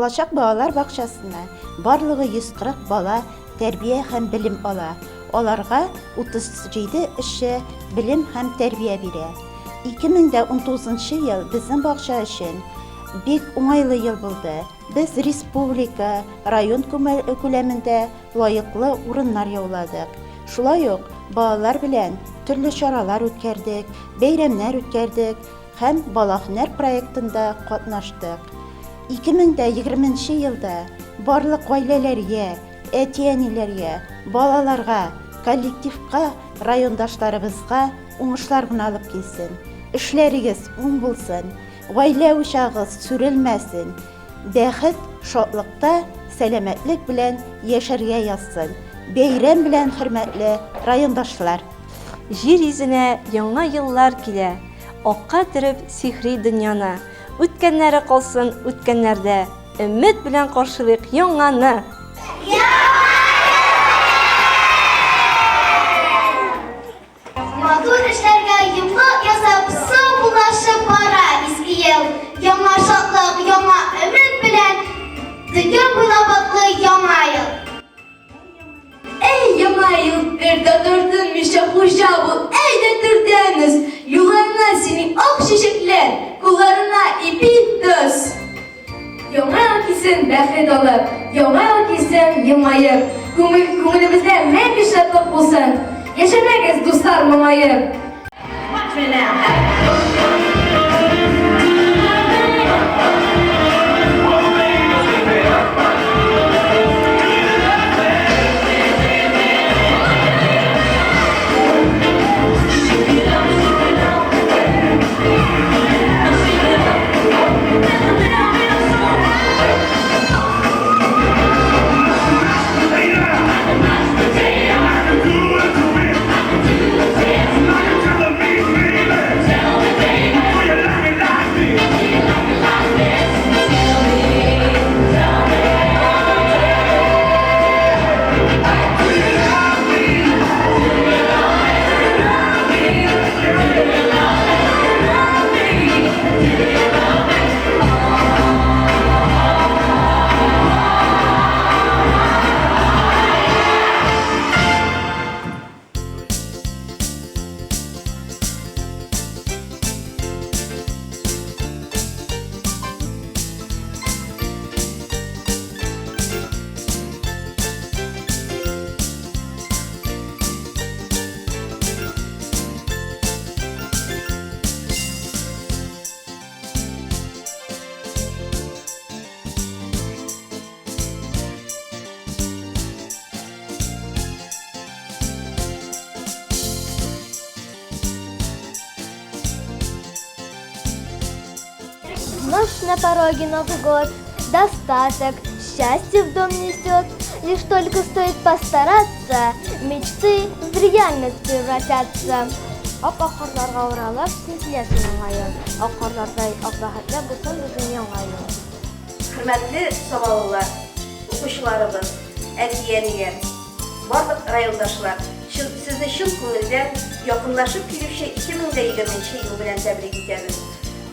Балачак балалар бакчасында барлыгы 140 бала тәрбия һәм белем ала. Аларга 37 эшче белем һәм тәрбия бирә. 2019 ел безнең бакча өчен бик уңайлы ел булды. Без республика, район күләмендә лаеклы урыннар яуладык. Шулай ук балалар белән төрле чаралар үткәрдек, бәйрәмнәр үткәрдек һәм Бала һөнәр проектында катнаштык. 2020 нче елда барлык гаиләләргә, әти-әниләргә, балаларга, коллективка, райондашларыбызга уңышлар гына алып килсен. Эшләрегез уң булсын, гаилә учагыгыз сүрелмәсен, бәхет, шатлыкта, сәламәтлек белән яшәргә язсын. Бәйрәм белән, хөрмәтле райондашлар! Җир йөзенә яңа еллар килә, Акка төреп сихри дөньяны. Үткәннәре калсын үткәннәрдә, Өмет белән каршылыйк яңаны! Матур эшләргә йомгак ясап, саубуллашып бара иске ел. Яңа шатлык, яңа өмет белән дөнья буйлап атлый яңа ел. Әй, яңа ел, бер дә тартынмыйча хуҗа бул, әйдә түрдән уз. Юлларыңа синең ак чәчәкләр, кулларыңа ипи, тоз. Яңа ел килсен бәхет алып, Яңа ел килсен елмаеп, Күңел, күңелебездә мәңге шатлык булсын. Яшәмәгез, дуслар, моңаеп. Watch me now. Вновь на пороге Новый год, достаток, счастье в дом несет. Лишь только стоит постараться, мечты в реальность превратятся. Ап-ак карларга уралып, син киләсең Яңа ел. Ак карлардай ак бәхетле булсын безнең Яңа ел. Хөрмәтле сабалылар, укучыларыбыз, әти-әниләр, барлык райондашлар, чын, сезне чын күңелдән якынлашып килүче 2020 нче ел белән тәбрик итәбез.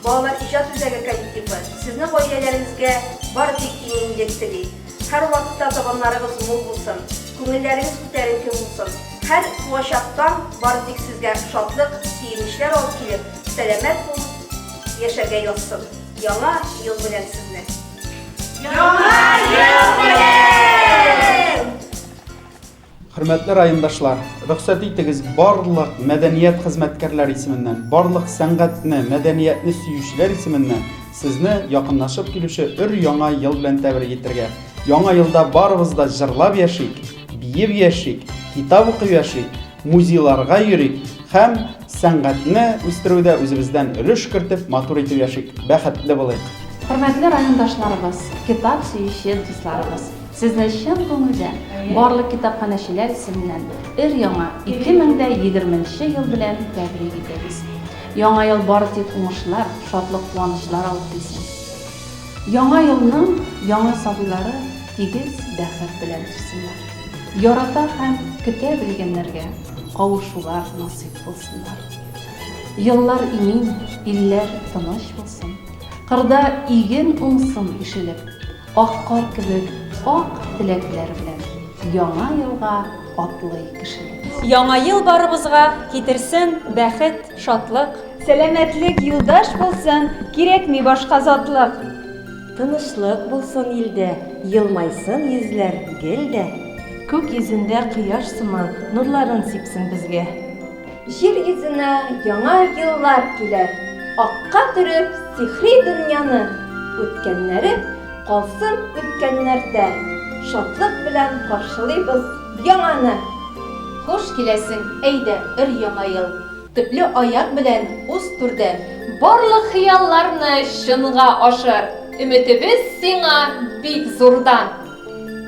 Балалар иҗат үзәге коллективы сезнең гаиләләрегезгә бары тик иминлек тели. Һәрвакытта табыннарыгыз мул булсын, күңелләрегез күтәренке булсын. Һәр туачак таң бары тик сезгә шатлык, сөенечләр алып килеп, сәламәт булып яшәргә язсын. Яңа ел белән сезне! Яңа ел белән! Хөрмәтле райондашлар, рөхсәт итегез барлык мәдәният хезмәткәрләре исеменнән, барлык сәнгатьне, мәдәниятне сөючеләр исеменнән сезне якынлашып килүче өр-яңа ел белән тәбрик итәргә. Яңа елда барыбыз да җырлап яшик, биеп яшик, китап укып яшик, музейларга йөрик һәм сәнгатьне үстерүдә үзебездән өлеш кертеп, матур итеп яшик, бәхетле булыйк. Хөрмәтле райондашларыбыз, китап сөюче дусларыбыз! Сезне чын күңелдән, барлык китапханәчеләр исеменнән өр-яңа 2020 нче ел белән тәбрик итәбез. Яңа ел бары тик уңышлар, шатлык-куанычлар алып килсен. Яңа елның яңа сабыйлары тигез бәхет белән тусын-нар. Ярата һәм көтә белгәннәргә кавышулар насыйп булсыннар. Еллар имин, илләр тыныч булсын. Кырда иген уңсын ишелеп. Ак кар кебек ак теләкләр белән Яңа елга атлый кешелек. Яңа ел барыбызга китерсен бәхет, шатлык. Сәламәтлек юлдаш булсын, кирәкми башка затлык. Тынычлык булсын илдә, елмайсын йөзләр гел дә. Күк йөзендә кояш сыман нурларын сипсен безгә. Җир йөзенә яңа еллар килә, Акка төреп сихри дөньяны. Үткәннәре калсын үткәннәрдә, Шатлык белән каршылыйбыз яңаны. Хуш киләсең, әйдә, өр-яңа ел! Төпле аяк белән уз түрдән. Барлык хыялларны чынга ашыр. Өметебез сиңа бик зурдан.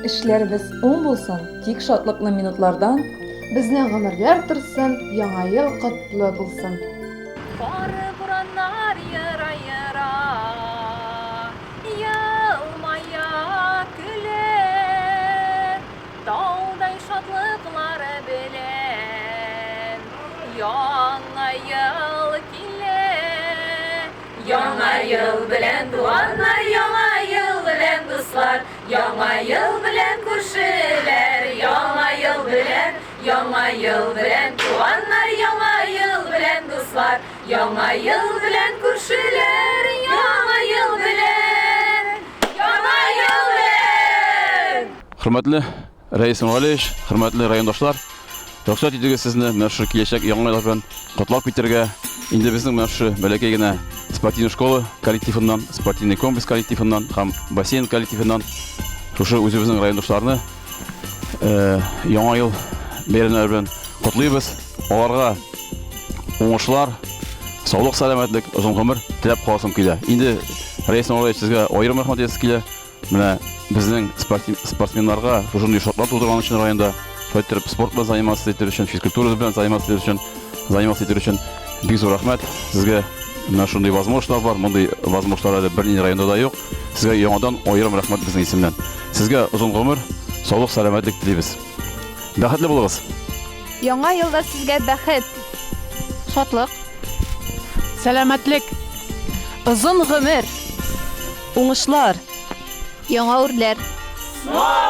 Эшләребез уң булсын, тик шатлыклы минутлардан. Безнең гомерләр торсын, Яңа ел котлы булсын! Кар бураннар ера-ера, Елмая, көлә. Таудай шатлыклары белән Яңа ел килә. Яңа ел белән, туганнар, Яңа ел белән, дуслар, Яңа ел белән, күршеләр, Яңа ел белән, Яңа ел белән, туганнар, Яңа ел белән, дуслар, Яңа ел белән, күршеләр, Яңа ел белән, Яңа ел белән! Хөрмәтле Рәис Нургалиевич, хөрмәтле райондашлар, рөхсәт итегез сезне менә шушы киләчәк Яңа ел белән котлап китәргә. Инде безнең менә шушы бәләкәй генә спортивный школа коллективыннан, спортивный комплекс коллективыннан һәм бассейн коллективыннан шушы үзебезнең райондашларны э, Яңа ел бәйрәмнәре белән котлыйбыз. Аларга уңышлар, саулык, сәламәтлек, озын гомер теләп каласым килә. Инде Рәис Нургалиевич сезгә аерым рәхмәт әйтәсе килә. Менә безнең спортсменнарга шушындый шартлар тудырган өчен районда, шулай иттереп спорт белән заниматься итер өчен, физкультура белән заниматься итер өчен, заниматься итер өчен бик зур рәхмәт сезгә. Менә шундый возможностьлар бар, мондый возможностьлар әле бернинди районда да юк. Сезгә яңадан аерым рәхмәт безнең исемнән. Сезгә озын гомер, саулык, сәламәтлек телибез. Бәхетле булыгыз! Яңа елда сезгә бәхет, шатлык, сәламәтлек, озын гомер, уңышлар, яңа үрләр. С Новым!